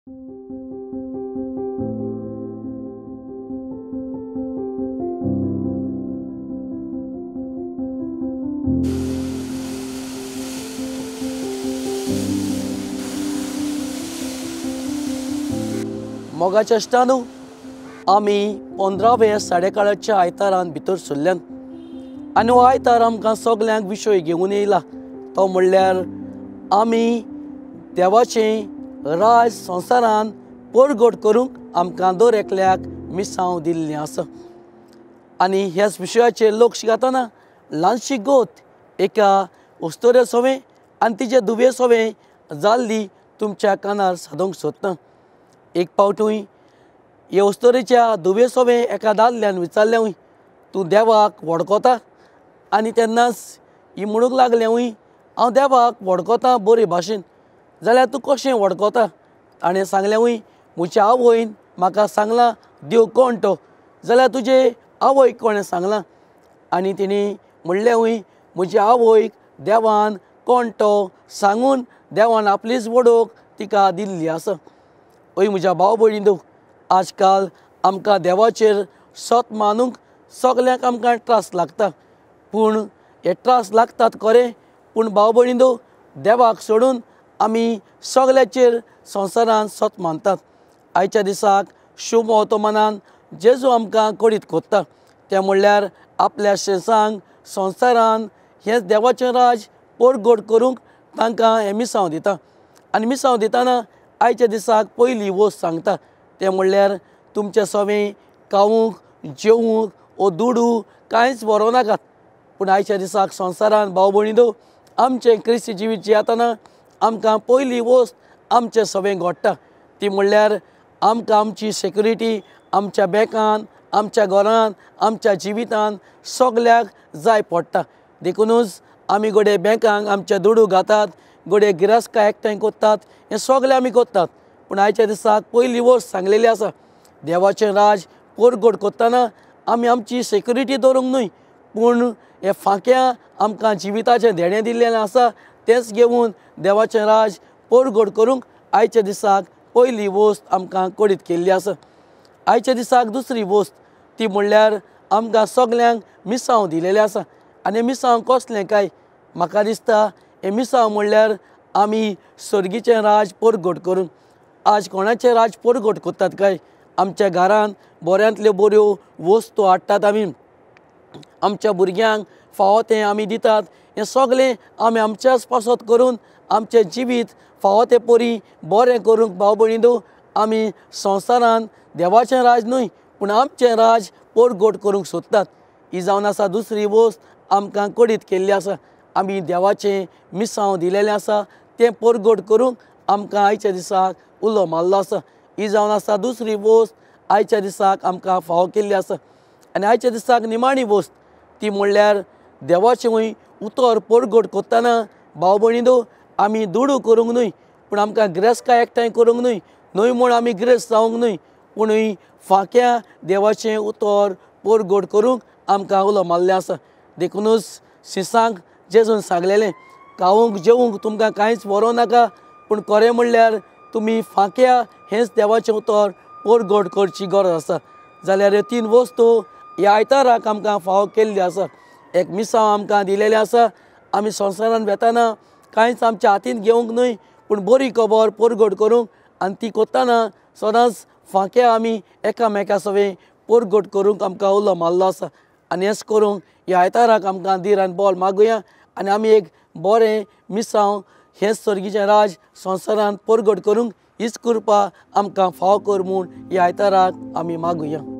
मोगाच्या इश्टांनो, आमी 15व्या साडेकाळाच्या आयतारान भितर सरल्यान आनी हो आयतार आमकां सगल्यांक विशय घेवन येयला तो म्हणल्यार आमी देवाचें राज संवसारान परगट करूंक आमकां दर एकल्याक मिसांव दिल्लें आसा. आनी ह्याच विशयाचेर लक्ष घालतना ल्हानशी गोत एका अस्तोरे सोवें आनी तिजे दुवे सोवें जाल्ली तुमच्या कानार सादोवंक सोदता. एक पावटूय हे अस्तोरेच्या दुवे सोवें एका दादल्यान विचारलें, तूं देवाक वळखता? आनी तेन्नाच ही म्हणूंक लागलें, हांव देवाक वळखता बरे भाशेन. जाल्यार तूं कशें वळखता? ताणें सांगलें, म्हज्या आवयन म्हाका सांगलां देव कोण तो. जाल्यार तुजे आवयक कोणें सांगलां? आनी तिणें म्हणलें, म्हज्या आवयक देवान कोण तो सांगून देवान आपलीच वळख तिका दिल्ली आसा. ओय म्हज्या भाव भयणींनो, आजकाल आमकां देवाचेर सत मानूंक सगल्यांक आमकां त्रास लागता. पूण हे त्रास लागतात खरें, पूण भाव भयणींनो, देवाक सोडून आमी सगल्याचेर संवसारान सत मानतात. आयच्या दिसाक शुभ वर्तमानान जेजू आमकां कडीत कोत्ता तें म्हणल्यार आपल्या शेसांक संवसारान हें देवाचें राज परगट करूंक तांकां हें मिसांव दिता. आनी मिसांव दितना आयच्या दिसाक पयली वस्त सांगता तें म्हणल्यार तुमचें सवें खावूंक जेवूंक ओ दुडू कांयच व्हरूं नाकात. पूण आयच्या दिसाक संवसारान भाव भयणींनो, आमचें क्रिस्ती जिवीत जियेतना आमकां पयली वस्त आमचें सवें घडटा ती म्हणल्यार आमकां आमची सेक्युरिटी आमच्या बँकान, आमच्या घरान, आमच्या जिवितान सगल्याक जाय पडटा. देखुनूच आमी घडये बँकांक आमचे दुडू घातात, घडये गिरायकां एकठांय करतात, हें सगळें आमी करतात. पूण आयच्या दिसाक पयली वस्त सांगलेली आसा, देवाचें राज परगट करतना आमी आमची सेक्युरिटी दवरूंक न्हय, पूण हे फांक्या आमकां जिविताचें देणें दिल्लें आसा तेंच घेवन देवाचें राज परगट करूंक आयच्या दिसाक पयली वस्त आमकां कडीत केल्ली आसा. आयच्या दिसाक दुसरी वस्त ती म्हणल्यार आमकां सगल्यांक मिसांव दिलेलें आसा. आनी मिसांव कसलें काय? म्हाका दिसता हें मिसांव म्हणल्यार आमी सर्गीचें राज परगट करूंक. आज कोणाचें राज परगट करतात काय? आमच्या घरान बऱ्यांतल्यो बऱ्यो वस्तू हाडटात आमी, आमच्या भुरग्यांक फावो तें आमी दितात. हें सगळें आमी आमच्याच पासत करून आमचें जिवीत फावो ते परी बरें करूंक भाव भयणींनो, आमी संवसारान देवाचें राज न्हय पूण आमचें राज परगट करूंक सोदतात. ही जावन आसा दुसरी वस्त आमकां कडीत केल्ली आसा. आमी देवाचें मिसांव दिलेलें आसा तें परगट करूंक आमकां आयच्या दिसाक उलो मारलो आसा. ही जावन आसा दुसरी वस्त आयच्या दिसाक आमकां फावो केल्ली आसा. आनी आयच्या दिसाक निमाणी वस्त ती म्हणल्यार देवाचें उतर परगट करतना भाव भयणींनो, आमी दुडू करूंक न्हय, पूण आमकां गिरेस्तां एकठांय करूंक न्हय, न्हय म्हूण आमी गिरेस्त जावंक न्हय, पूण फांक्या देवाचें उतर परगट करूंक आमकां उलो मारलें आसा. देखुनूच शिसांक जेजून सांगलेलें, खावंक जेवंक तुमकां कांयच व्हरूं नाका, पूण खरें म्हणल्यार तुमी फांक्या हेंच देवाचें उतर परगट करची गरज आसा. जाल्यार ह्यो तीन वस्तू ह्या आयताराक आमकां फावो केल्ली आसा. एक मिसांव आमकां दिलेलें आसा, आमी संवसारान वेतना कांयच आमच्या हातीन घेवंक न्हय, पूण बरी खबर परगट करूंक आनी ती करतना सदांच फांक्या आमी एकामेका सवें परगट करूंक आमकां उलो मारलो आसा. आनी हेंच करूंक ह्या आयताराक आमकां धीर आनी बळ मागुया आनी आमी एक बरें मिसांव हें सर्गीचें राज संवसारान परगट करूंक हीच कृपा आमकां फावो कर म्हूण ह्या आयताराक आमी मागुया.